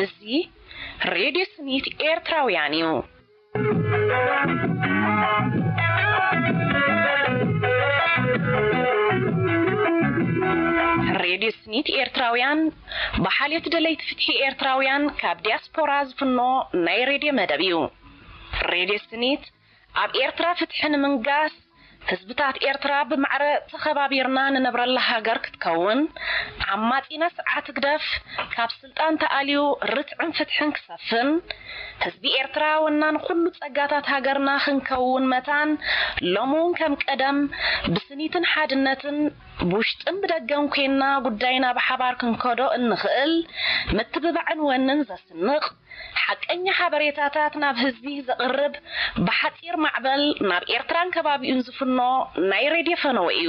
እዚ ሬድዮ ስኒት ኤርትራውያን እዩ። ሬድዮ ስኒት ኤርትራውያን ብሓልዮት ደለይቲ ፍትሒ ኤርትራውያን ካብ ዲያስፖራ ዝፍኖ ናይ ሬድዮ መደብ እዩ። ሬድዮ ስኒት ኣብ ኤርትራ ፍትሒ ንምንጋስ፣ ህዝብታት ኤርትራ ብማዕረ ተኸባቢርና ንነብረላ ሃገር ክትከውን፣ ዓማጺና ስርዓት ህግደፍ ካብ ስልጣን ተኣልዩ ርትዕን ፍትሕን ክሰፍን፣ ህዝቢ ኤርትራ ወናን ኩሉ ጸጋታት ሃገርና ክንከውን መታን፣ ሎሚ እውን ከም ቀደም ብስኒትን ሓድነትን ብውሽጥን ብደገን ኮይንና ጉዳይና ብሓባር ክንከዶ እንኽእል ምትብባዕን ወንን ዘስንቕ፣ ሓቀኛ ሓበሬታታት ናብ ህዝቢ ዘቕርብ፣ ብሓጺር ማዕበል ናብ ኤርትራን ከባቢኡን ዝፍኖ ናይ ሬድዮ ፈነወ እዩ።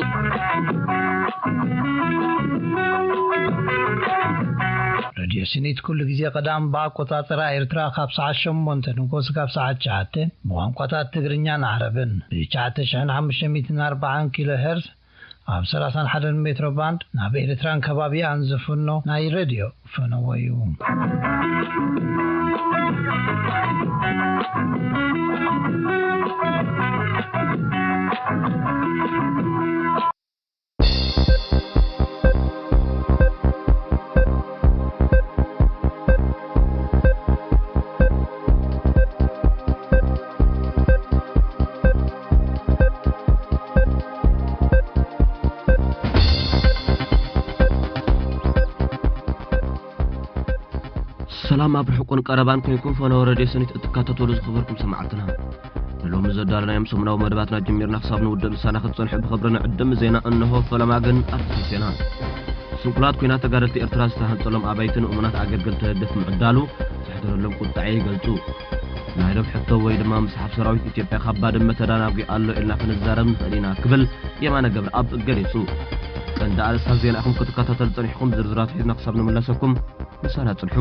ሬድዮ ስኒት ኩሉ ግዜ ቀዳም ብኣቆጻጽራ ኤርትራ ካብ ሰዓት ሸሞንተ ንጎስ ካብ ሰዓት ትሽዓተ ብቋንቋታት ትግርኛን ዓረብን ብ ትሽዓተ ሽሕን ሓሙሽተ ሚእትን ኣርባዓን ኪሎ ሄርዝ ኣብ ሰላሳን ሓደን ሜትሮ ባንድ ናብ ኤርትራን ከባቢኣን ዝፍኖ ናይ ሬድዮ ፈነወ እዩ። ሰላም ኣብ ርሑቕን ቀረባን ኮይንኩም ፈነወ ሬድዮ ስኒት እትካተተሉ ዝኸበርኩም ሰማዕትና፣ ንሎሚ ዘዳለናዮም ሰሙናዊ መደባትና ጀሚርና ክሳብ ንውድእ ምሳና ክትጸንሑ ብኽብሪ ንዕድም። ዜና እንሆ፣ ፈለማ ግን ኣርትፊ ዜና። ስንኩላት ኲናት ተጋደልቲ ኤርትራ ዝተሃንጸሎም ኣባይትን እሙናት ኣገልገልቲ ህግደፍ ምዕዳሉ ዘሕደረሎም ቁጥዐ ይገልጹ። ናይ ዶብ ሕቶ ወይ ድማ ምስሓብ ሰራዊት ኢትዮጵያ ካብ ባድመ ተዳናጒ ኣሎ ኢልና ክንዛረብ ንኽእል ኢና ክብል የማነ ገብረኣብ ገሊጹ። ቀንዲ ኣርእስታት ዜና ኢኹም ክትከታተሉ ጸኒሕኩም፣ ዝርዝራቱ ሒዝና ክሳብ ንምለሰኩም ምሳና ጽንሑ።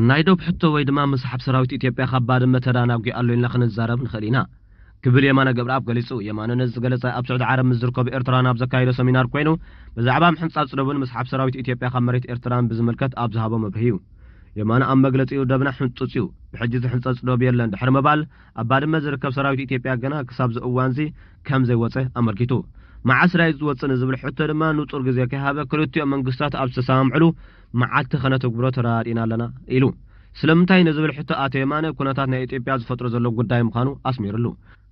ናይ ዶብ ሕቶ ወይ ድማ ምስሓብ ሰራዊት ኢትዮጵያ ካብ ባድመ ተዳናጒ ኣሎ ኢልና ክንዛረብ ንኽእል ኢና ክብል የማነ ገብረኣብ ገሊጹ። የማነ ነዚ ዝገለጸ ኣብ ስዑዲ ዓረብ ምስ ዝርከቡ ኤርትራውያን ኣብ ዘካየዶ ሰሚናር ኮይኑ፣ ብዛዕባ ምሕንጻጽ ዶብን ምስሓብ ሰራዊት ኢትዮጵያ ካብ መሬት ኤርትራን ብዝምልከት ኣብ ዝሃቦ መብርሂ እዩ። የማነ ኣብ መግለጺኡ፣ ደብና ሕንጹጽ እዩ፣ ብሕጂ ዝሕንጸጽ ዶብ የለን ድሕሪ ምባል፣ ኣብ ባድመ ዝርከብ ሰራዊት ኢትዮጵያ ገና ክሳብ እዚ እዋንዚ ከም ዘይወጸ ኣመልኪቱ። መዓስ ድዩ ዝወጽእ ንዝብል ሕቶ ድማ ንጹር ግዜ ከይሃበ፣ ክልቲኦም መንግስታት ኣብ ዝተሰማምዕሉ መዓልቲ ከነተግብሮ ተረዳዲእና ኣለና ኢሉ። ስለምንታይ ንዝብል ሕቶ ኣቶ የማነ፣ ኩነታት ናይ ኢትዮጵያ ዝፈጥሮ ዘሎ ጉዳይ ምዃኑ ኣስሚርሉ።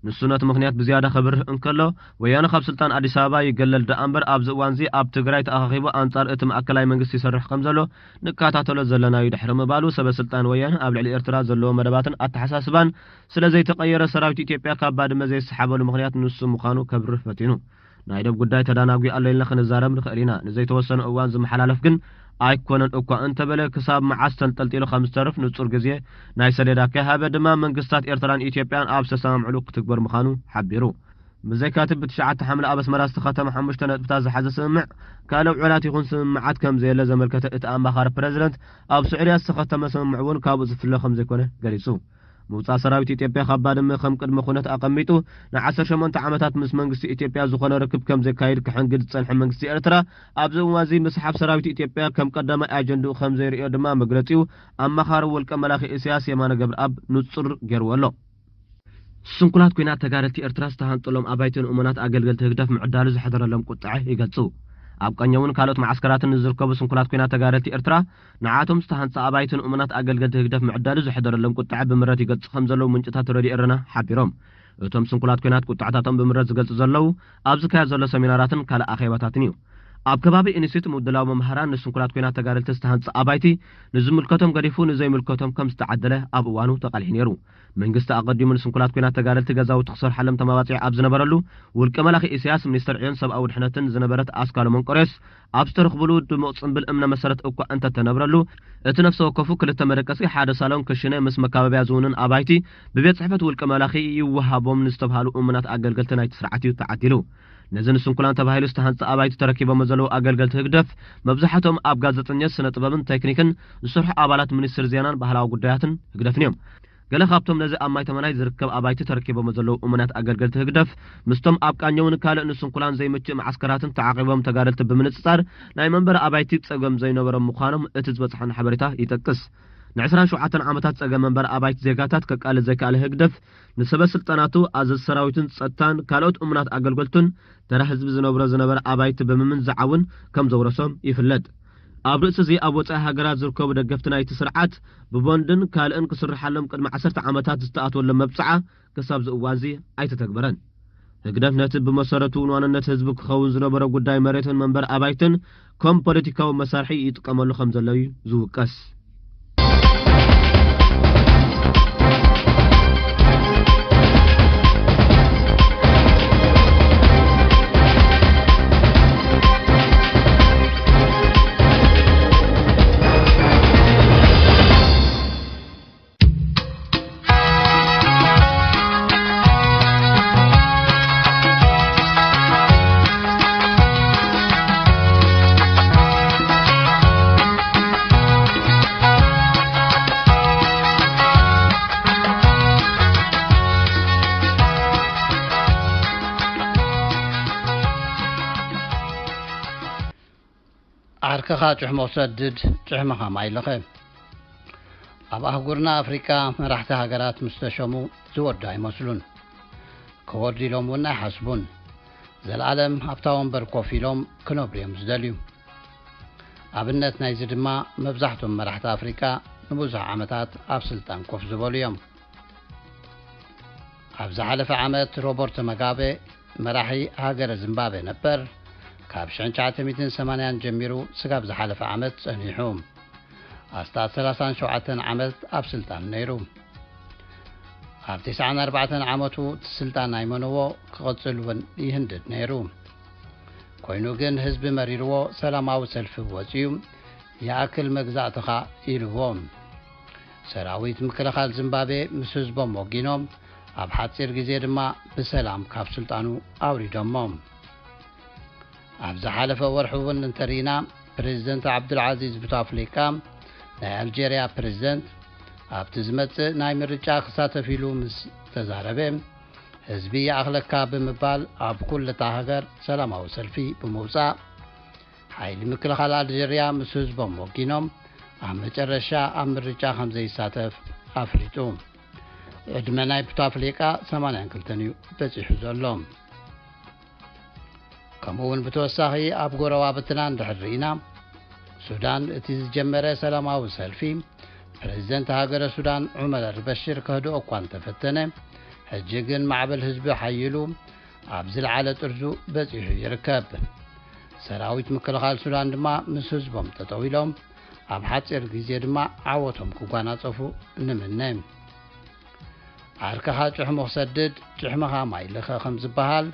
ንሱ ነቲ ምኽንያት ብዝያዳ ከብርህ እንከሎ፣ ወያነ ካብ ስልጣን ኣዲስ ኣበባ ይገለል ደኣ እምበር ኣብዚ እዋንዚ ኣብ ትግራይ ተኣኻኺቡ ኣንጻር እቲ ማእከላይ መንግስቲ ይሰርሕ ከም ዘሎ ንከታተሎ ዘለና እዩ ድሕሪ ምባሉ፣ ሰበ ስልጣን ወያነ ኣብ ልዕሊ ኤርትራ ዘለዎ መደባትን ኣተሓሳስባን ስለ ዘይተቐየረ፣ ሰራዊት ኢትዮጵያ ካብ ባድመ ዘይሰሓበሉ ምኽንያት ንሱ ምዃኑ ከብርህ ፈቲኑ። ናይ ዶብ ጉዳይ ተዳናጒ ኣሎ ኢልና ክንዛረብ ንኽእል ኢና። ንዘይተወሰነ እዋን ዝመሓላለፍ ግን ኣይኮነን እኳ እንተበለ፣ ክሳብ መዓስ ተንጠልጢሉ ከም ዝተርፍ ንጹር ግዜ ናይ ሰሌዳ ከይሃበ ድማ፣ መንግስታት ኤርትራን ኢትዮጵያን ኣብ ዝተሰማምዕሉ ክትግበር ምዃኑ ሓቢሩ። ብዘይካ'ቲ ብትሽዓተ ሓምለ ኣብ ኣስመራ ዝተኸተመ ሓሙሽተ ነጥብታት ዝሓዘ ስምምዕ፣ ካልእ ውዕላት ይኹን ስምምዓት ከም ዘየለ ዘመልከተ እቲ ኣማኻሪ ፕረዚደንት፣ ኣብ ስዑድያ ዝተኸተመ ስምምዕ እውን ካብኡ ዝፍለ ከም ዘይኮነ ገሊጹ። ምውጻእ ሰራዊት ኢትዮጵያ ካብ ባድመ ከም ቅድመ ኩነት ኣቐሚጡ፣ ንዓሰርተ ሸሞንተ ዓመታት ምስ መንግስቲ ኢትዮጵያ ዝኾነ ርክብ ከም ዘካይድ ክሕንግድ ዝጸንሐ መንግስቲ ኤርትራ፣ ኣብዚ እዋንዚ ምስሓብ ሰራዊት ኢትዮጵያ ከም ቀዳማይ ኣጀንድኡ ከም ዘይርእዮ ድማ መግለጺኡ ኣማኻሪ ውልቀ መላኺ ኢሳያስ የማነ ገብረኣብ ንጹር ገይርዎ ኣሎ። ስንኩላት ኲናት ተጋደልቲ ኤርትራ ዝተሃንጠሎም ኣባይትን እሙናት ኣገልገልቲ ህግደፍ ምዕዳሉ ዘሕደረሎም ቁጥዐ ይገልጹ። ኣብ ቀኛ እውን ካልኦት መዓስከራትን ንዝርከቡ ስንኩላት ኲናት ተጋደልቲ ኤርትራ ንዓቶም ዝተሃንጸ ኣባይትን እሙናት ኣገልገልቲ ህግደፍ ምዕዳሉ ዘሕደረሎም ቁጥዐ ብምረት ይገልጹ ከም ዘለዉ ምንጭታት ሬድዮ ኤረና ሓቢሮም። እቶም ስንኩላት ኲናት ቁጥዐታቶም ብምረት ዝገልጹ ዘለዉ ኣብ ዝካየድ ዘሎ ሰሚናራትን ካልእ ኣኼባታትን እዩ። ኣብ ከባቢ ኢንስቲትዩት ምድላው መምሃራን ንስንኩላት ኲናት ተጋደልቲ ዝተሃንጸ ኣባይቲ ንዝምልከቶም ገዲፉ ንዘይምልከቶም ከም ዝተዓደለ ኣብ እዋኑ ተቓሊሑ ነይሩ። መንግስቲ ኣቐዲሙ ንስንኩላት ኲናት ተጋደልቲ ገዛውቲ ክሰርሓሎም ተማባጺዑ ኣብ ዝነበረሉ፣ ውልቀ መላኺ ኢሳያስ ሚኒስተር ዕዮን ሰብኣዊ ድሕነትን ዝነበረት ኣስካሉ መንቆርዮስ ኣብ ዝተረኽብሉ ድሙቕ ጽምብል እምነ መሰረት እኳ እንተተነብረሉ፣ እቲ ነፍሲ ወከፉ ክልተ መደቀሲ፣ ሓደ ሳሎን፣ ክሽነ ምስ መካበብያ ዝውንን ኣባይቲ ብቤት ጽሕፈት ውልቀ መላኺ ይወሃቦም ንዝተባህሉ እሙናት ኣገልገልቲ ናይቲ ስርዓት እዩ ተዓዲሉ። ነዚ ንስንኩላን ተባሂሉ ዝተሃንጸ ኣባይቲ ተረኪቦሞ ዘለዉ ኣገልገልቲ ህግደፍ፣ መብዛሕትኦም ኣብ ጋዜጠኝነት፣ ስነ ጥበብን ቴክኒክን ዝሰርሑ ኣባላት ሚኒስትሪ ዜናን ባህላዊ ጉዳያትን ህግደፍን እዮም። ገለ ካብቶም ነዚ ኣብ ማይ ተመናይ ዝርከብ ኣባይቲ ተረኪቦሞ ዘለዉ እሙናት ኣገልገልቲ ህግደፍ፣ ምስቶም ኣብ ቃኘውን ካልእ ንስንኩላን ዘይምችእ መዓስከራትን ተዓቒቦም ተጋደልቲ ብምንጽጻር፣ ናይ መንበሪ ኣባይቲ ጸገም ዘይነበሮም ምዃኖም እቲ ዝበጽሐና ሓበሬታ ይጠቅስ። ንዕስራን ሸውዓተን ዓመታት ጸገም መንበሪ ኣባይቲ ዜጋታት ከቃልል ዘይከኣለ ህግደፍ፣ ንሰበ ስልጣናቱ፣ ኣዘዝቲ ሰራዊትን ጸጥታን ካልኦት እሙናት ኣገልገልቱን ተራ ህዝቢ ዝነብሮ ዝነበረ ኣባይቲ ብምምንዛዕ እውን ከም ዘውረሶም ይፍለጥ። ኣብ ርእሲ እዚ ኣብ ወጻኢ ሃገራት ዝርከቡ ደገፍቲ ናይቲ ስርዓት ብቦንድን ካልእን ክስርሓሎም ቅድሚ ዓሰርተ ዓመታት ዝተኣትወሎም መብጽዓ ክሳብ እዚ እዋንዚ ኣይተተግበረን። ህግደፍ ነቲ ብመሰረቱ ንዋንነት ህዝቢ ክኸውን ዝነበሮ ጉዳይ መሬትን መንበሪ ኣባይትን ከም ፖለቲካዊ መሳርሒ ይጥቀመሉ ከም ዘሎ እዩ ዝውቀስ። ዓርክኻ ጭሕሞ ሰድድ፣ ጭሕምኻ ማይ ልኸ። ኣብ ኣህጉርና ኣፍሪቃ መራሕቲ ሃገራት ምስ ተሸሙ ዝወዱ ኣይመስሉን። ክወርዱ ኢሎም እውን ኣይሓስቡን። ዘለኣለም ኣብታ ወንበር ኮፍ ኢሎም ክነብሩ እዮም ዝደልዩ። ኣብነት ናይዚ ድማ መብዛሕትኦም መራሕቲ ኣፍሪቃ ንብዙሕ ዓመታት ኣብ ስልጣን ኮፍ ዝበሉ እዮም። ኣብ ዝሓለፈ ዓመት ሮበርቶ መጋበ መራሒ ሃገረ ዚምባብዌ ነበር፣ ካብ ሽሕን ትሽዓተ ሚእትን ሰማንያን ጀሚሩ ስጋብ ዝሓለፈ ዓመት ጸኒሑ። ኣስታት ሰላሳን ሸውዓተን ዓመት ኣብ ስልጣን ነይሩ። ኣብ ተስዓን ኣርባዕተን ዓመቱ እቲ ስልጣን ኣይመነዎ፣ ክቕጽል እውን ይህንድድ ነይሩ። ኮይኑ ግን ህዝቢ መሪርዎ ሰላማዊ ሰልፊ ወጺኡ፣ "ይኣክል መግዛእትኻ" ኢልዎ። ሰራዊት ምክልኻል ዚምባብዌ ምስ ህዝቦም ወጊኖም፣ ኣብ ሓጺር ግዜ ድማ ብሰላም ካብ ስልጣኑ ኣውሪዶሞ። ኣብ ዝሓለፈ ወርሒ እውን እንተርኢና፣ ፕሬዝደንት ዓብዱልዓዚዝ ቡታፍሊቃ፣ ናይ ኣልጀርያ ፕሬዝደንት፣ ኣብቲ ዝመጽእ ናይ ምርጫ ክሳተፍ ኢሉ ምስ ተዛረበ፣ ህዝቢ ይኣኽለካ ብምባል ኣብ ኩልታ ሃገር ሰላማዊ ሰልፊ ብምውጻእ፣ ሓይሊ ምክልኻል ኣልጀርያ ምስ ህዝቦም ወጊኖም፣ ኣብ መጨረሻ ኣብ ምርጫ ከም ዘይሳተፍ ኣፍሊጡ። ዕድመ ናይ ቡታፍሊቃ ሰማንያን ክልተን እዩ በጺሑ ዘሎ። ከምኡ እውን ብተወሳኺ ኣብ ጎረባብትና እንድሕር ርኢና፣ ሱዳን እቲ ዝጀመረ ሰላማዊ ሰልፊ ፕሬዝደንት ሃገረ ሱዳን ዑመር ኣልበሽር ከህድኦ እኳ እንተፈተነ፣ ሕጂ ግን ማዕበል ህዝቢ ሓይሉ ኣብ ዝለዓለ ጥርዙ በጺሑ ይርከብ። ሰራዊት ምክልኻል ሱዳን ድማ ምስ ህዝቦም ጠጠው ኢሎም ኣብ ሓጺር ግዜ ድማ ዓወቶም ክጓናጸፉ ንምነ። ዓርክኻ ጭሕሙ ክሰድድ፣ ጭሕምኻ ማይ ልኸ ከም ዝበሃል፣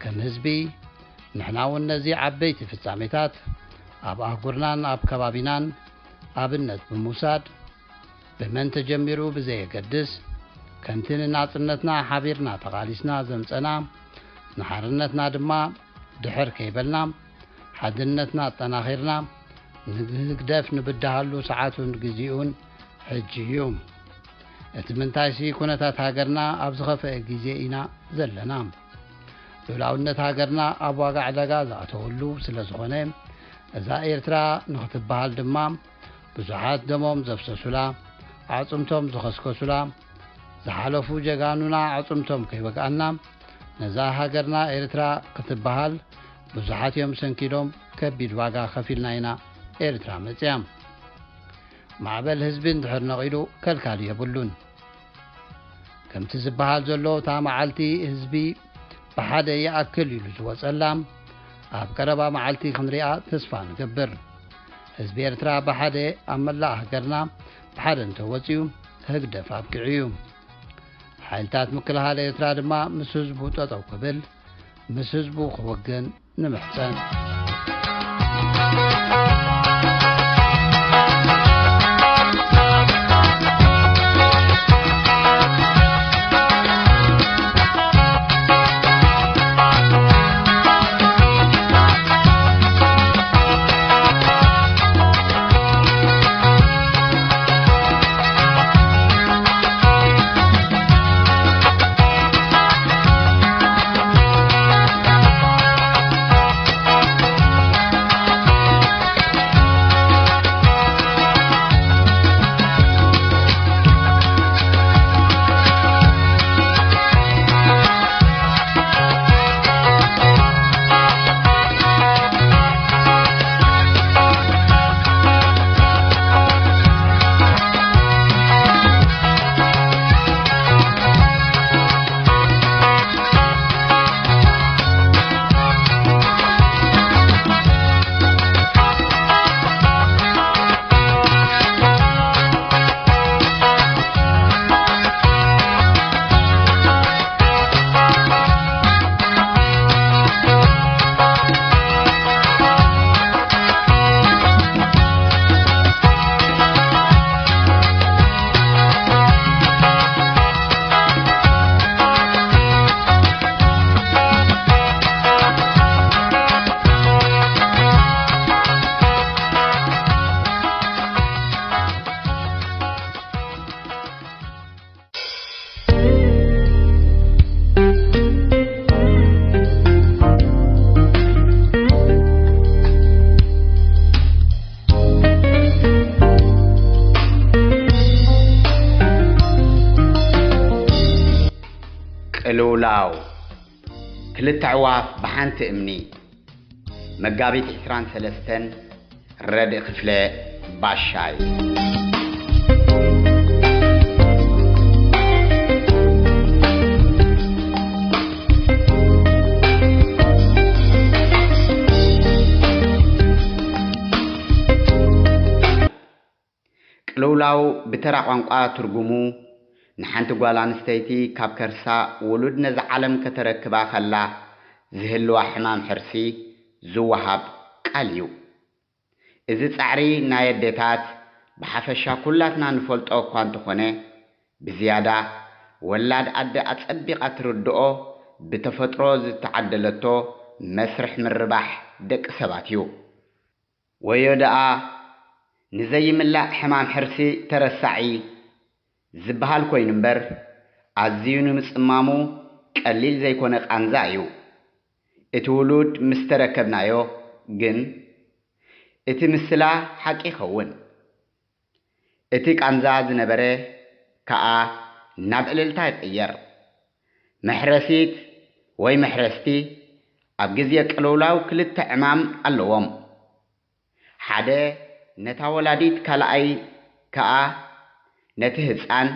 ከም ህዝቢ፣ ንሕና እውን ነዚ ዓበይቲ ፍጻሜታት ኣብ ኣህጉርናን ኣብ ከባቢናን ኣብነት ብምውሳድ፣ ብመን ተጀሚሩ ብዘየገድስ፣ ከምቲ ንናጽነትና ሓቢርና ተቓሊስና ዘምጸና፣ ንሓርነትና ድማ ድሕር ከይበልና፣ ሓድነትና ኣጠናኺርና፣ ንህግደፍ ንብድሃሉ ሰዓቱን ግዜኡን ሕጂ እዩ። እቲ ምንታይሲ፣ ኩነታት ሃገርና ኣብ ዝኸፍአ ግዜ ኢና ዘለና። ሉላውነት ሃገርና ኣብ ዋጋ ዕዳጋ ዝኣተወሉ ስለ ዝኾነ፣ እዛ ኤርትራ ንኽትበሃል ድማ ብዙሓት ደሞም ዘፍሰሱላ፣ ኣዕጽምቶም ዝኸስከሱላ፣ ዝሓለፉ ጀጋኑና ኣዕጽምቶም ከይወግኣና፣ ነዛ ሃገርና ኤርትራ ክትበሃል ብዙሓት እዮም ሰንኪሎም፣ ከቢድ ዋጋ ከፊልና ኢና ኤርትራ መጽያ። ማዕበል ህዝቢ እንድሕር ነቒሉ ከልካሊ የብሉን። ከምቲ ዝበሃል ዘሎ፣ እታ መዓልቲ ህዝቢ ብሓደ ይኣክል ኢሉ ዝወጸላ፣ ኣብ ቀረባ መዓልቲ ክንሪኣ ተስፋ ንገብር። ህዝቢ ኤርትራ ብሓደ ኣብ መላእ ሃገርና ብሓደ እንተወጺኡ ህግደፍ ኣብቂዑ እዩ። ሓይልታት ምክልኻል ኤርትራ ድማ ምስ ህዝቡ ጠጠው ክብል፣ ምስ ህዝቡ ክውግን ንምሕጸን። ቅልውላው፣ ክልተ ኣዕዋፍ ብሓንቲ እምኒ። መጋቢት ዕስራን ሰለስተን፣ ረድእ ክፍለ፣ ባሻይ። ቅልውላው ብተራ ቋንቋ ትርጉሙ፣ ንሓንቲ ጓል ኣንስተይቲ ካብ ከርሳ ውሉድ ነዛ ዓለም ከተረክባ ከላ ዝህልዋ ሕማም ሕርሲ ዝወሃብ ቃል እዩ። እዚ ጻዕሪ ናይ ኣዴታት ብሓፈሻ ኩላትና ንፈልጦ እኳ እንተኾነ፣ ብዝያዳ ወላድ ኣደ ኣጸቢቓ ትርድኦ፣ ብተፈጥሮ ዝተዓደለቶ መስርሕ ምርባሕ ደቂ ሰባት እዩ። ወዮ ደኣ ንዘይምላእ ሕማም ሕርሲ ተረሳዒ ዝበሃል ኮይኑ እምበር፣ ኣዝዩ ንምጽማሙ ቀሊል ዘይኮነ ቃንዛ እዩ። እቲ ውሉድ ምስ ተረከብናዮ ግን፣ እቲ ምስላ ሓቂ ይኸውን። እቲ ቃንዛ ዝነበረ ከኣ ናብ እልልታ ይቕየር። መሕረሲት ወይ መሕረስቲ ኣብ ግዜ ቅልውላው ክልተ ዕማም ኣለዎም። ሓደ ነታ ወላዲት፣ ካልኣይ ከኣ ነቲ ህጻን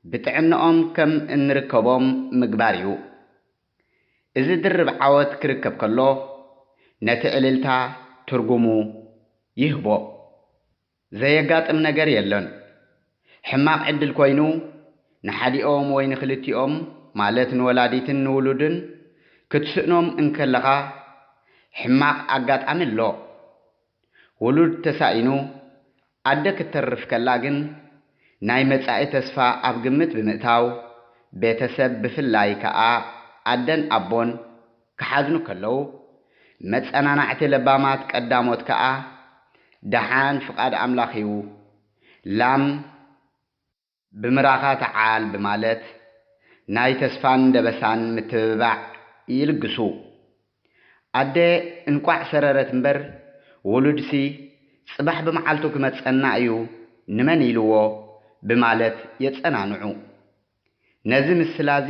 ብጥዕናኦም ከም እንርከቦም ምግባር እዩ። እዚ ድርብ ዓወት ክርከብ ከሎ፣ ነቲ ዕልልታ ትርጉሙ ይህቦ። ዘየጋጥም ነገር የሎን። ሕማቕ ዕድል ኮይኑ፣ ንሓዲኦም ወይ ንኽልቲኦም፣ ማለት ንወላዲትን ንውሉድን ክትስእኖም እንከለኻ፣ ሕማቕ ኣጋጣሚ ኣሎ። ውሉድ ተሳኢኑ ኣደ ክትተርፍ ከላ ግን፣ ናይ መጻኢ ተስፋ ኣብ ግምት ብምእታው፣ ቤተሰብ ብፍላይ ከኣ ኣደን ኣቦን ክሓዝኑ ከለዉ፣ መጸናናዕቲ ለባማት ቀዳሞት ከኣ፣ "ደሓን ፍቓድ ኣምላኽ እዩ፣ ላም ብምራኻ ተዓል" ብማለት ናይ ተስፋን ደበሳን ምትብባዕ ይልግሱ። ኣደ እንቋዕ ሰረረት እምበር፣ ውሉድሲ ጽባሕ ብመዓልቱ ክመጸና እዩ፣ ንመን ኢልዎ ብማለት የጸናንዑ። ነዚ ምስላዚ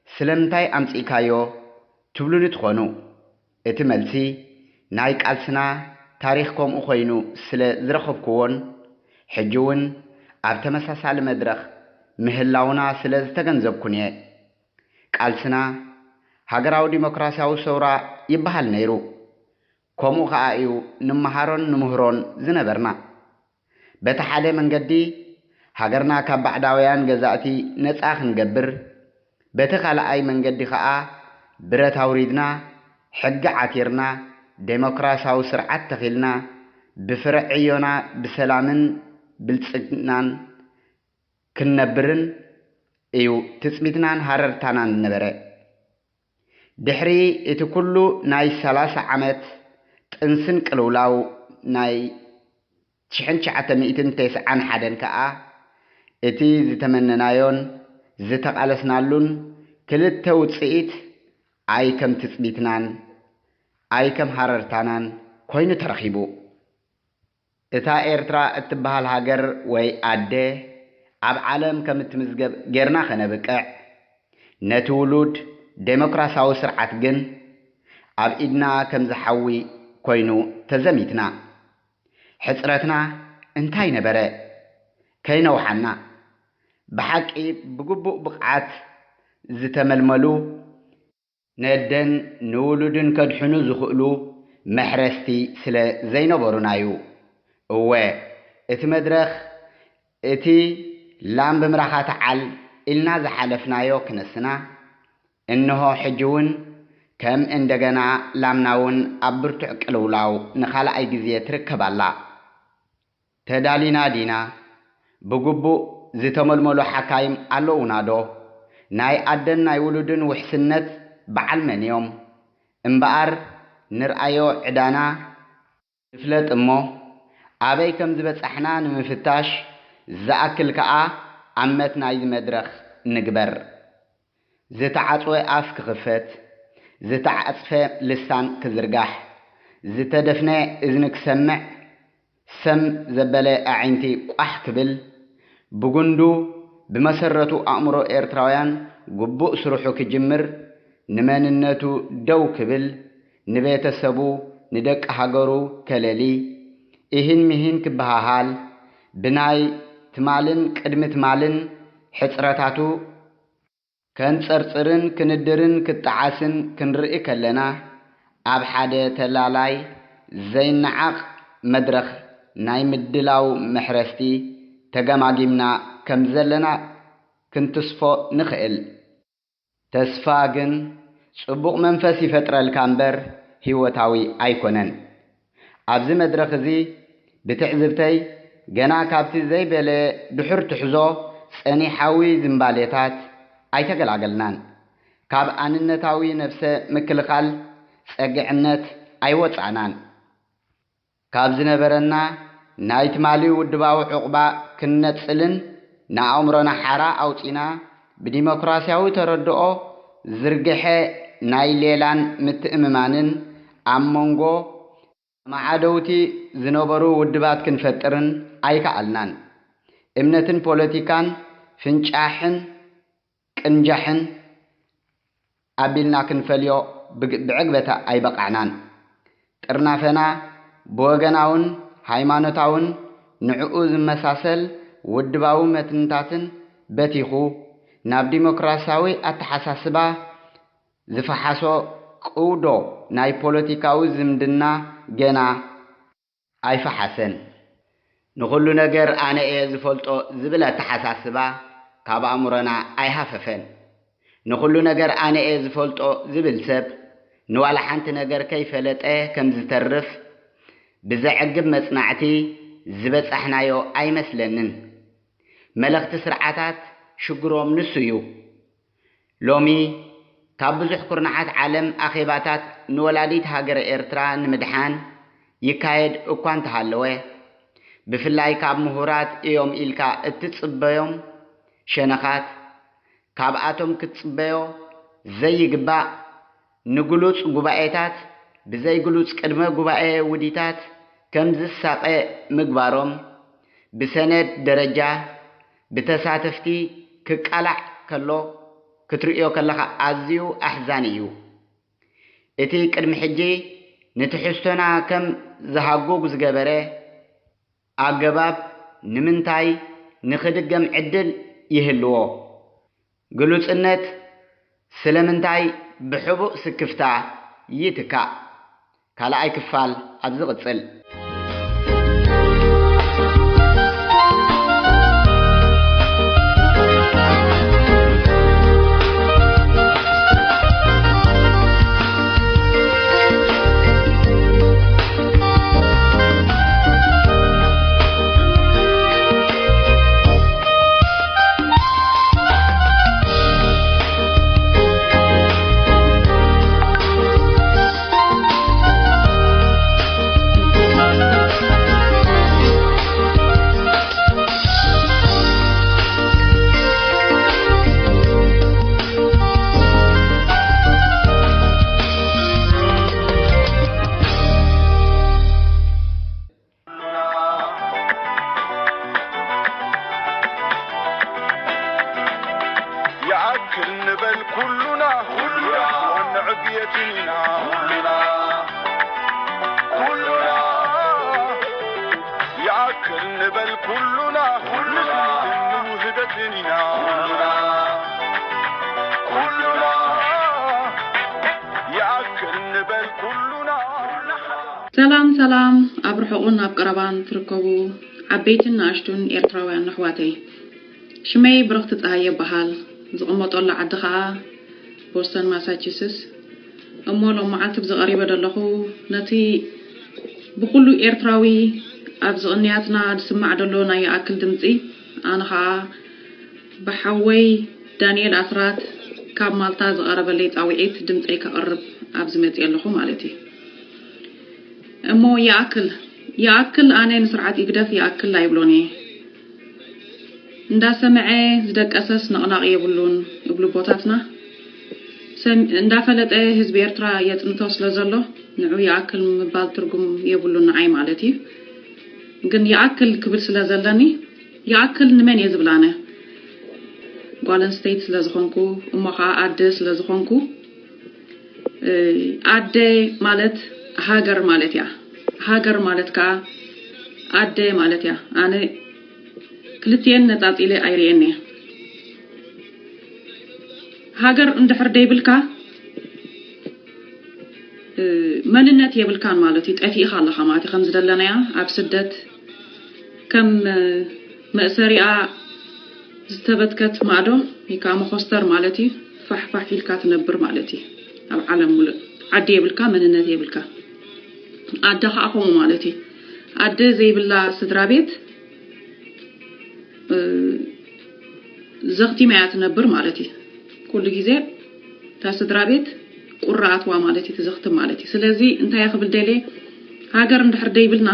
ስለምንታይ ኣምጺእካዮ ትብሉኒ ትኾኑ። እቲ መልሲ፣ ናይ ቃልስና ታሪኽ ከምኡ ኮይኑ ስለ ዝረኸብኩዎን ሕጂ እውን ኣብ ተመሳሳሊ መድረኽ ምህላውና ስለ ዝተገንዘብኩን እየ። ቃልስና ሃገራዊ ዲሞክራስያዊ ሰውራ ይበሃል ነይሩ። ከምኡ ኸኣ እዩ ንምሃሮን ንምህሮን ዝነበርና። በቲ ሓደ መንገዲ፣ ሃገርና ካብ ባዕዳውያን ገዛእቲ ነጻ ክንገብር፣ በቲ ካልኣይ መንገዲ ኸኣ፣ ብረት ኣውሪድና፣ ሕጊ ዓቲርና፣ ደሞክራሲያዊ ስርዓት ተኺልና፣ ብፍረ ዕዮና ብሰላምን ብልጽግናን ክንነብርን እዩ ትጽቢትናን ሃረርታናን ነበረ። ድሕሪ እቲ ኩሉ ናይ ሰላሳ ዓመት ጥንስን ቅልውላው ናይ ሽሕን ትሽዓተ ሚእትን ተስዓን ሓደን ከኣ፣ እቲ ዝተመነናዮን ዝተቓለስናሉን ክልተ ውጽኢት ኣይ ከም ትጽቢትናን ኣይ ከም ሃረርታናን ኮይኑ ተረኺቡ። እታ ኤርትራ እትበሃል ሃገር ወይ ኣደ ኣብ ዓለም ከም እትምዝገብ ጌርና ከነብቅዕ፣ ነቲ ውሉድ ደሞክራሲያዊ ስርዓት ግን ኣብ ኢድና ከም ዝሓዊ ኮይኑ ተዘሚትና። ሕጽረትና እንታይ ነበረ? ከይነውሓና፣ ብሓቂ ብግቡእ ብቕዓት ዝተመልመሉ ነደን ንውሉድን ከድሕኑ ዝኽእሉ መሕረስቲ ስለ ዘይነበሩና'ዩ። እወ፣ እቲ መድረኽ፣ እቲ ላም ብምራኻ ትዓል ኢልና ዝሓለፍናዮ ክነስና፣ እንሆ ሕጂ እውን ከም እንደገና ላምና እውን ኣብ ብርቱዕ ቅልውላው ንኻልኣይ ግዜ ትርከብ ኣላ። ተዳሊና ዲና? ብግቡእ ዝተመልመሉ ሓካይም ኣለዉና ዶ? ናይ ኣደን ናይ ውሉድን ውሕስነት በዓል መን እዮም? እምበኣር ንርኣዮ ዕዳና ንፍለጥ እሞ፣ ኣበይ ከም ዝበጻሕና ንምፍታሽ ዝኣክል ከኣ ኣመት ናይዚ መድረኽ ንግበር። ዝተዓጽወ ኣፍ ክኽፈት፣ ዝተዓጽፈ ልሳን ክዝርጋሕ፣ ዝተደፍነ እዝኒ ክሰምዕ፣ ሰም ዘበለ ኣዒንቲ ቋሕ ክብል፣ ብጉንዱ ብመሰረቱ ኣእምሮ ኤርትራውያን ግቡእ ስርሑ ክጅምር፣ ንመንነቱ ደው ክብል፣ ንቤተሰቡ፣ ንደቂ ሃገሩ ከለሊ፣ ኢሂን ሚሂን ክበሃሃል፣ ብናይ ትማልን ቅድሚ ትማልን ሕጽረታቱ ከንጸርጽርን ክንድርን ክጠዓስን ክንርኢ ከለና፣ ኣብ ሓደ ተላላይ ዘይነዓቕ መድረኽ ናይ ምድላው መሕረስቲ ተገማጊምና ከም ዘለና ክንትስፎ ንኽእል። ተስፋ ግን ጽቡቕ መንፈስ ይፈጥረልካ እምበር ህይወታዊ ኣይኮነን። ኣብዚ መድረኽ እዚ ብትዕዝብተይ ገና ካብቲ ዘይበለ ድሑር ትሕዞ ጸኒሓዊ ዝምባሌታት ኣይተገላገልናን። ካብ ኣንነታዊ ነብሰ ምክልኻል ጸግዕነት ኣይወጻእናን። ካብ ዝነበረና ናይ ትማሊ ውድባዊ ዕቑባ ክንነጽልን ንኣእምሮና ሓራ ኣውጺና ብዲሞክራሲያዊ ተረድኦ ዝርግሐ ናይ ሌላን ምትእምማንን ኣብ መንጎ ማዓደውቲ ዝነበሩ ውድባት ክንፈጥርን ኣይከኣልናን። እምነትን ፖለቲካን ፍንጫሕን ቅንጃሕን ኣቢልና ክንፈልዮ ብግ-፣ ብዕግበታ ኣይበቃዕናን። ጥርናፈና ብወገናውን ሃይማኖታውን ንዕኡ ዝመሳሰል ውድባዊ መትንታትን በቲኹ ናብ ዲሞክራሲያዊ ኣተሓሳስባ ዝፈሓሶ ቅውዶ ናይ ፖለቲካዊ ዝምድና ገና ኣይፈሓሰን። ንኹሉ ነገር ኣነ እየ ዝፈልጦ ዝብል ኣተሓሳስባ ካብ ኣእምሮና ኣይሃፈፈን። ንኹሉ ነገር ኣነ እየ ዝፈልጦ ዝብል ሰብ ንዋላ ሓንቲ ነገር ከይፈለጠ ከም ዝተርፍ ብዘዕግብ መጽናዕቲ ዝበጻሕናዮ ኣይመስለንን። መለኽቲ ስርዓታት ሽግሮም ንሱ እዩ። ሎሚ ካብ ብዙሕ ኩርናዓት ዓለም ኣኼባታት ንወላዲት ሃገረ ኤርትራ ንምድሓን ይካየድ እኳ እንተሃለወ፣ ብፍላይ ካብ ምሁራት እዮም ኢልካ እትጽበዮም ሸነኻት፣ ካብኣቶም ክትጽበዮ ዘይግባእ ንግሉጽ ጉባኤታት ብዘይግሉጽ ቅድመ ጉባኤ ውዲታት ከም ዝሳቐ ምግባሮም፣ ብሰነድ ደረጃ ብተሳተፍቲ ክቃላዕ ከሎ ክትርእዮ ከለኻ ኣዝዩ ኣሕዛኒ እዩ። እቲ ቅድሚ ሕጂ ንትሕዝቶና ከም ዝሃጉግ ዝገበረ ኣገባብ ንምንታይ ንኽድገም ዕድል ይህልዎ? ግሉጽነት ስለምንታይ ብሕቡእ ስክፍታ ይትካእ? ካልኣይ ክፋል ኣብ ዝቕጽል። ይኣክል ንበል ኩሉና፣ ኩሉና ንዕብየት ኢና፣ ኩሉና፣ ኩሉና። ይኣክል ንበል ኩሉና፣ ኩሉና ንውህደት ኢና፣ ኩሉና፣ ኩሉና። ይኣክል ንበል ኩሉና። ሰላም ሰላም፣ ኣብ ርሑቕን ኣብ ቀረባን ትርከቡ ዓበይትን ንኣሽቱን ኤርትራውያን ኣሕዋተይ፣ ሽመይ ብርኽቲ ጸሃየ ይበሃል። ዝቕመጠሉ ዓዲ ኸኣ ቦስተን ማሳቹስስ። እሞ ሎም መዓልቲ ብዝቐሪበ ዘለኹ ነቲ ብኹሉ ኤርትራዊ ኣብ ዝቕንያትና ዝስማዕ ዘሎ ናይ ይኣክል ድምጺ፣ ኣነ ኸኣ ብሓወይ ዳንኤል ኣስራት ካብ ማልታ ዝቐረበለይ ጻውዒት ድምጸይ ከቕርብ ኣብዚ መጽየ ኣለኹ ማለት እዩ። እሞ ይኣክል፣ ይኣክል፣ ኣነ ንስርዓት ኢግደፍ ይኣክል ኣይብሎን እየ። እንዳሰምዐ ዝደቀሰስ ነቕናቕ የብሉን እብሉ ኣቦታትና። ሰም-፣ እንዳፈለጠ ህዝቢ ኤርትራ የጽንቶ ስለ ዘሎ ንዑ ይኣክል ምባል ትርጉም የብሉን ንዓይ ማለት እዩ። ግን ይኣክል ክብል ስለ ዘለኒ ይኣክል ንመን እየ ዝብል ኣነ? ጓል ኣንስተይቲ ስለ ዝኾንኩ፣ እሞ ኸኣ ኣደ ስለ ዝኾንኩ፣ እ፣ ኣደ ማለት ሃገር ማለት እያ። ሃገር ማለት ከኣ ኣደ ማለት እያ። ኣነ ክልቲኤን ነጻጺለ ኣይርእየን እየ። ሃገር እንድሕር ደይብልካ፣ እ፣ መንነት የብልካን ማለት እዩ። ጠፊእኻ ኣለኻ ማለት እዩ። ከም ዝደለናያ ኣብ ስደት ከም፣ እ፣ መእሰሪኣ ዝተበትከት ማእዶ ወይ ከዓ መኾስተር ማለት እዩ። ፋሕ ፋሕ ኢልካ ትነብር ማለት እዩ። ኣብ ዓለም ሙሉእ ዓዲ የብልካ፣ መንነት የብልካ። ኣደ ከዓ ከምኡ ማለት እዩ። ኣደ ዘይብላ ስድራ ቤት፣ እ፣ ዘኽቲማ እያ ትነብር ማለት እዩ። ኩሉ ግዜ እታ ስድራ ቤት ቁሪ ኣትዋ ማለት እዩ፣ ትዘኽትም ማለት እዩ። ስለዚ እንታይ እየ ክብል ደልየ፣ ሃገር እንድሕር ደይብልና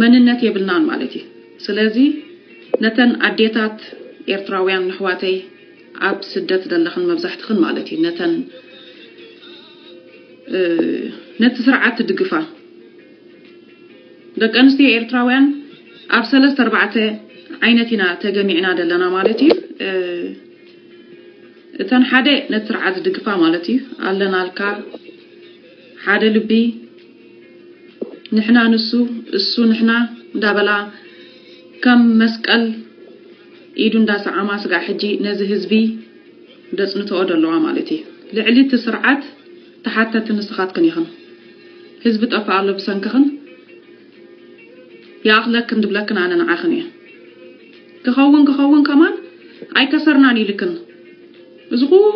መንነት የብልናን ማለት እዩ። ስለዚ ነተን ኣዴታት ኤርትራውያን ኣሕዋተይ፣ ኣብ ስደት ዘለኽን መብዛሕትኽን ማለት እዩ፣ ነተን፣ እ፣ ነቲ ስርዓት ትድግፋ። ደቂ ኣንስትዮ ኤርትራውያን ኣብ ሰለስተ ኣርባዕተ ዓይነት ኢና ተገሚዕና ዘለና ማለት እዩ። እ፣ እተን ሓደ ነቲ ስርዓት ዝድግፋ ማለት እዩ። ኣለናልካ፣ ሓደ ልቢ፣ ንሕና ንሱ፣ እሱ ንሕና እንዳበላ ከም መስቀል ኢዱ እንዳሰዓማ ስጋዕ ሕጂ ነዚ ህዝቢ ደጽንትኦ ደለዋ ማለት እዩ። ልዕሊ እቲ ስርዓት ተሓተቲ ንስኻትክን ኢኽን። ህዝቢ ጠፍእ ኣሎ ብሰንክኽን፣ ይኣኽለክን ድብለክን ኣነ ንዓኽን እየ። ክኸውን ክኸውን ከማን ኣይከሰርናን ኢልክን። እዚ ኩሉ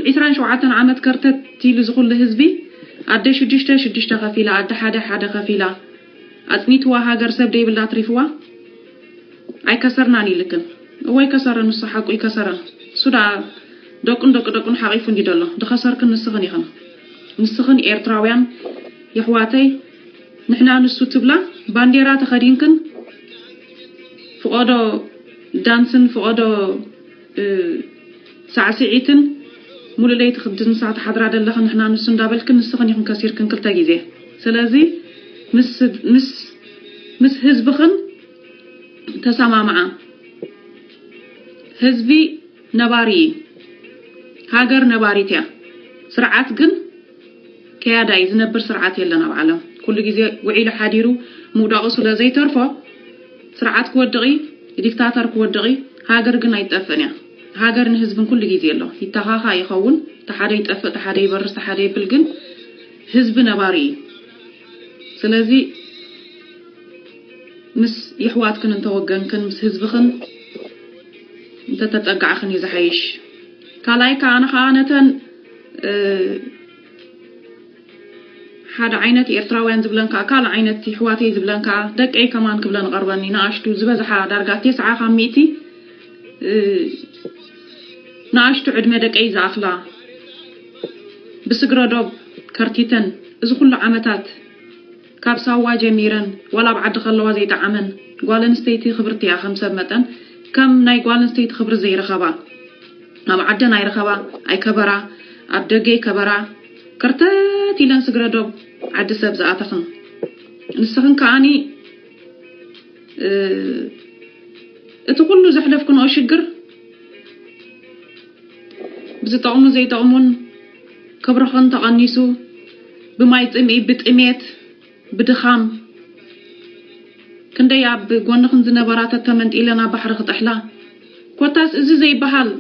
ዒስራን ሸውዓተን ዓመት ከርተት ኢሉ እዚ ኩሉ ህዝቢ፣ ኣደ ሽዱሽተ ሽዱሽተ ከፊላ፣ ኣደ ሓደ ሓደ ከፊላ፣ ኣጽኒትዋ ሃገር ሰብ ደይብላ ኣትሪፍዋ። ኣይከሰርናን ኢልክን። እወ ኣይከሰረን፣ ንሱ ሓቁ ኣይከሰረን። እሱ ደኣ ደቁን ደቂ ደቁን ሓቒፉ እንዲ ዘሎ። ዝኸሰርክን ንስኽን ኢኽን። ንስኽን ኤርትራውያን የሕዋተይ፣ ንሕና ንሱ ትብላ ባንዴራ ተኸዲንክን ፍቖዶ ዳንስን ፍቖዶ፣ እ፣ ሳዕስዒትን ሙሉእ ለይቲ ክድንሳ ትሓድራ ዘለኽን ንሕና ንሱ እንዳበልክን ንስኽን ኢኽን ከሲርክን ክልተ ግዜ። ስለዚ ምስ፣ ምስ፣ ምስ ህዝብኽን ተሰማምዓ። ህዝቢ ነባሪ እዩ። ሃገር ነባሪት እያ። ስርዓት ግን ከያዳይ ዝነብር ስርዓት የለን ኣብ ዓለም። ኩሉ ግዜ ውዒሉ ሓዲሩ ምውዳቑ ስለ ዘይተርፎ፣ ስርዓት ክወድቕ እዩ፣ ዲክታተር ክወድቕ እዩ፣ ሃገር ግን ኣይትጠፍእን እያ። ሃገር ንህዝብን ኩሉ ግዜ ኣሎ። ይተኻኻ ይኸውን፣ እቲ ሓደ ይጠፍእ፣ እቲ ሓደ ይበርስ፣ እቲ ሓደ ይብል፣ ግን ህዝቢ ነባሪ እዩ። ስለዚ ምስ የሕዋትክን እንተወገንክን ምስ ህዝብኽን እንተተጸጋዕኽን እዩ ዝሓይሽ። ካልኣይ ከኣ ኣነ ከኣ ነተን ሓደ ዓይነት ኤርትራውያን ዝብለን ከኣ ካልእ ዓይነት የሕዋተይ ዝብለን ከኣ ደቀይ ከማን ክብለን እቐርበኒ። ንኣሽቱ ዝበዝሓ ዳርጋ ተስዓ ካብ ሚእቲ ንኣሽቱ ዕድመ ደቀይ ዝኣኽላ ብስግረ ዶብ ከርቲተን እዚ ኩሉ ዓመታት ካብ ሳዋ ጀሚረን ዋላ ኣብ ዓዲ ከለዋ ዘይጠዓመን ጓል ኣንስተይቲ ክብርቲ እያ። ከም ሰብ መጠን ከም ናይ ጓል ኣንስተይቲ ክብሪ ዘይረኸባ ኣብ ዓደን ኣይረኸባ ኣይከበራ ኣብ ደገ ይከበራ ከርተት ኢለን ስግረ ዶብ ዓዲ ሰብ ዝኣተኽን ንስኽን ከኣኒ እቲ ኩሉ ዘሕለፍክንኦ ሽግር ብዝጠቕሙ ዘይጠቕሙን ክብርኽን ተቐኒሱ ብማይ ጽምኢ ብጥሜት ብድኻም ክንደይ ኣብ ጎንኽን ዝነበራ ተተመንጢለን ኣብ ባሕሪ ክጥሕላ ኮታስ እዚ ዘይበሃል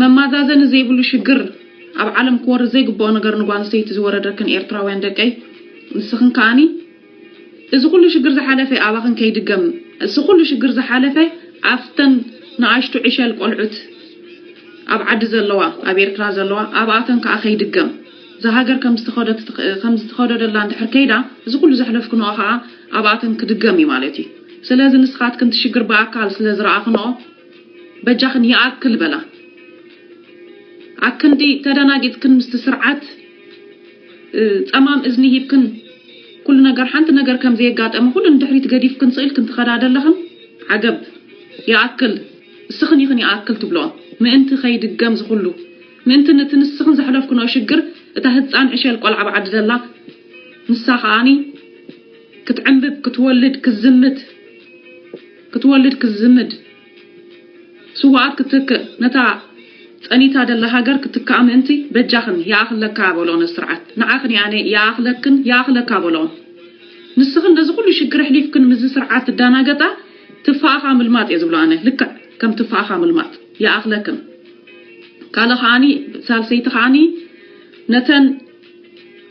መማዛዘኒ ዘይብሉ ሽግር ኣብ ዓለም ክወርድ ዘይግብኦ ነገር ንጓል ኣንስተይቲ ዝወረደክን ኤርትራውያን ደቀይ ንስኽን ከኣኒ እዚ ኩሉ ሽግር ዝሓለፈ ኣባኽን ከይድገም እዚ ኩሉ ሽግር ዝሓለፈ ኣብተን ንኣሽቱ ዕሸል ቆልዑት ኣብ ዓዲ ዘለዋ ኣብ ኤርትራ ዘለዋ ኣብኣተን ከዓ ከይድገም እዛ ሃገር ከም ዝተኸደደላ እንድሕር ከይዳ እዚ ኩሉ ዘሕለፍክንኦ ከዓ ኣብኣተን ክድገም እዩ ማለት እዩ። ስለዚ ንስኻትክን ትሽግር ብኣካል ስለ ዝረኣኽንኦ በጃኽን ይኣክል በላ። ኣክንዲ ተደናጊጽክን ምስቲ ስርዓት ጸማም እዝኒ ሂብክን ኩሉ ነገር ሓንቲ ነገር ከም ዘየጋጠመ ኩሉ ንድሕሪት ገዲፍክን ስኢልክን ትኸዳ ደለኽን ዓገብ ይኣክል እስኽን ኢኽን ይኣክል ትብልኦ ምእንቲ ከይድገም ዝኹሉ ምእንቲ ነቲ ንስኽን ዘሕለፍክንኦ ሽግር እታ ህፃን ዕሸል ቆልዓ ብዓዲ ደላ ንሳ ከኣኒ ክትዕንብብ ክትወልድ ክትዝምት ክትወልድ ክትዝምድ ስውኣት ክትክእ ነታ ጸኒታ ደላ ሃገር ክትክኣ ምእንቲ በጃኽን ይኣኽለካ በልኦ ነዚ ስርዓት ንዓኽን እየ ኣነ ይኣኽለክን ይኣኽለካ በልኦ ንስኽን ነዚ ኩሉ ሽግር ኣሕሊፍክን ምስዚ ስርዓት ትዳናገጣ ትፋእኻ ምልማጥ እየ ዝብሎ ኣነ ልክዕ ከም ትፋእኻ ምልማጥ ይኣኽለክን ካልእ ከዓኒ ሳልሰይቲ ከዓኒ ነተን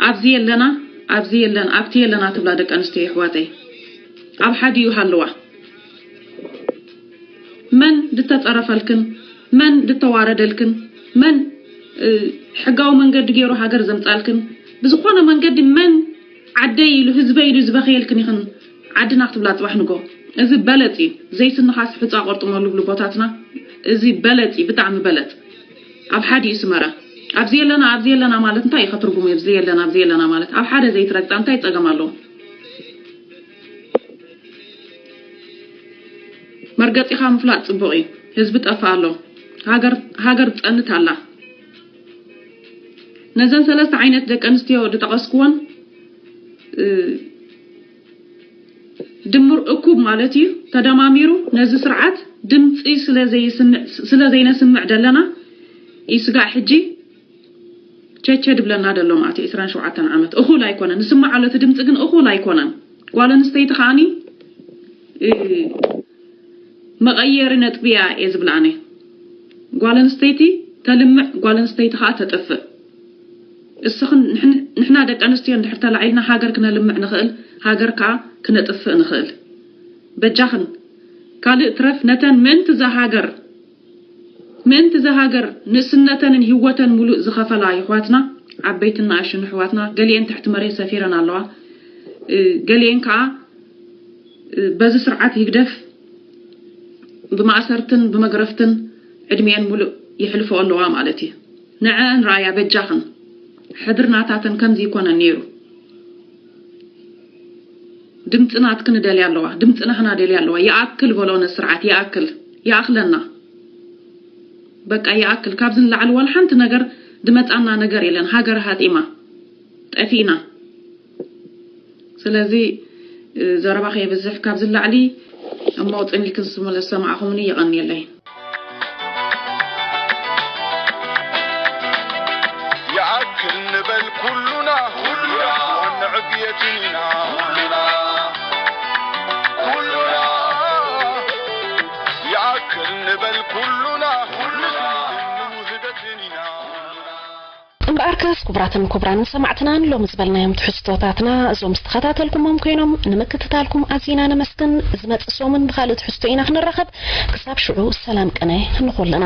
ኣብዚ የለና ኣብዚ የለን ኣብቲ የለና ትብላ ደቂ ኣንስትዮ የሕዋተይ ኣብ ሓዲኡ ሃለዋ መን ድተጸረፈልክን መን ድተዋረደልክን መን ሕጋዊ መንገዲ ገይሩ ሃገር ዘምጻልክን ብዝኾነ መንገዲ መን ዓደይ ኢሉ ህዝበይ ኢሉ ዝበኸየልክን ኢኽን ዓድና ክትብላ ጽባሕ ንጎ እዚ በለጽ እዩ ዘይስንኻስ ሑጻ ቆርጥመሉ ብሉ ቦታትና እዚ በለጽ እዩ ብጣዕሚ በለጽ ኣብ ሓዲኡ ስመረ ኣብዚ የለና ኣብዚ የለና ማለት እንታይ እዩ ከትርጉሙ ኣብዚ የለና ኣብዚ የለና ማለት ኣብ ሓደ ዘይትረግጻ እንታይ ጸገም ኣለዎ መርገጺኻ ምፍላጥ ጽቡቕ እዩ። ህዝቢ ጠፍእ ኣሎ። ሃገር ሃገር ትጸንት ኣላ። ነዘን ሰለስተ ዓይነት ደቂ ኣንስትዮ ዝጠቐስክወን ድምር እኩብ ማለት እዩ ተደማሚሩ ነዚ ስርዓት ድምፂ ስለ ዘይነስምዕ ዘለና እዩ ስጋዕ ሕጂ ቸቸ ድብለና ደሎ ማለት እዩ ዕስራን ሸውዓተን ዓመት እኹል ኣይኮነን ንስማዓሉ እቲ ድምፂ ግን እኹል ኣይኮነን ጓል ኣንስተይቲ ከዓኒ መቐየሪ ነጥቢ እያ እየ ዝብላ ኣነ ጓል ኣንስተይቲ ተልምዕ ጓል ኣንስተይቲ ከዓ ተጥፍእ እስኽን ንሕና ደቂ ኣንስትዮ እንድሕር ተላዒልና ሃገር ክነልምዕ ንኽእል ሃገር ከዓ ክነጥፍእ ንኽእል በጃኽን ካልእ ትረፍ ነተን ምእንቲ እዛ ሃገር ምእንቲ እዛ ሃገር ንእስነተንን ህይወተን ሙሉእ ዝኸፈላ ይሕዋትና ዓበይትን ንኣሽን ኣሕዋትና ገሊኤን ትሕቲ መሬት ሰፊረን ኣለዋ ገሊኤን ከዓ በዚ ስርዓት ህግደፍ ብማእሰርትን ብመግረፍትን ዕድሚኤን ሙሉእ የሕልፈኦ ኣለዋ ማለት እዩ ንዐአን ረኣያ በጃኽን ሕድር ናታተን ከምዚ ይኮነን ነይሩ ድምፂ ናትክን ደልያ ኣለዋ ድምፂ ናህና ደልያ ኣለዋ ይኣክል በሎ ነስርዓት ይኣክል ይኣክለና በቃ ይኣክል ካብዚ ንላዕሊ ዋላ ሓንቲ ነገር ድመፃና ነገር የለን ሃገር ሃጢማ ጠፊእና ስለዚ ዘረባ ከየብዝሕ ካብዚ ንላዕሊ እሞ ፅን ኢልክን ዝመለስ ሰማዕኹምኒ የቐንየለይ ይኣክል ንበል ኩሉና ኩሉና ንዕብየት ኢና ኩሉና ኩሉና ይኣክል ንበል ኩሉና ኩሉና ንውህደት ኢና እምበኣርከስ ክቡራትን ክቡራንን ሰማዕትና፣ ሎሚ ዝበልናዮም ትሕዝቶታትና እዞም ዝተኸታተልኩሞም ኮይኖም፣ ንምክትታልኩም ኣዚና ነመስግን። ዝመጽእ ሰሙን ብኻልእ ትሕዝቶ ኢና ክንራኸብ። ክሳብ ሽዑ ሰላም ቅነ ንኹልና።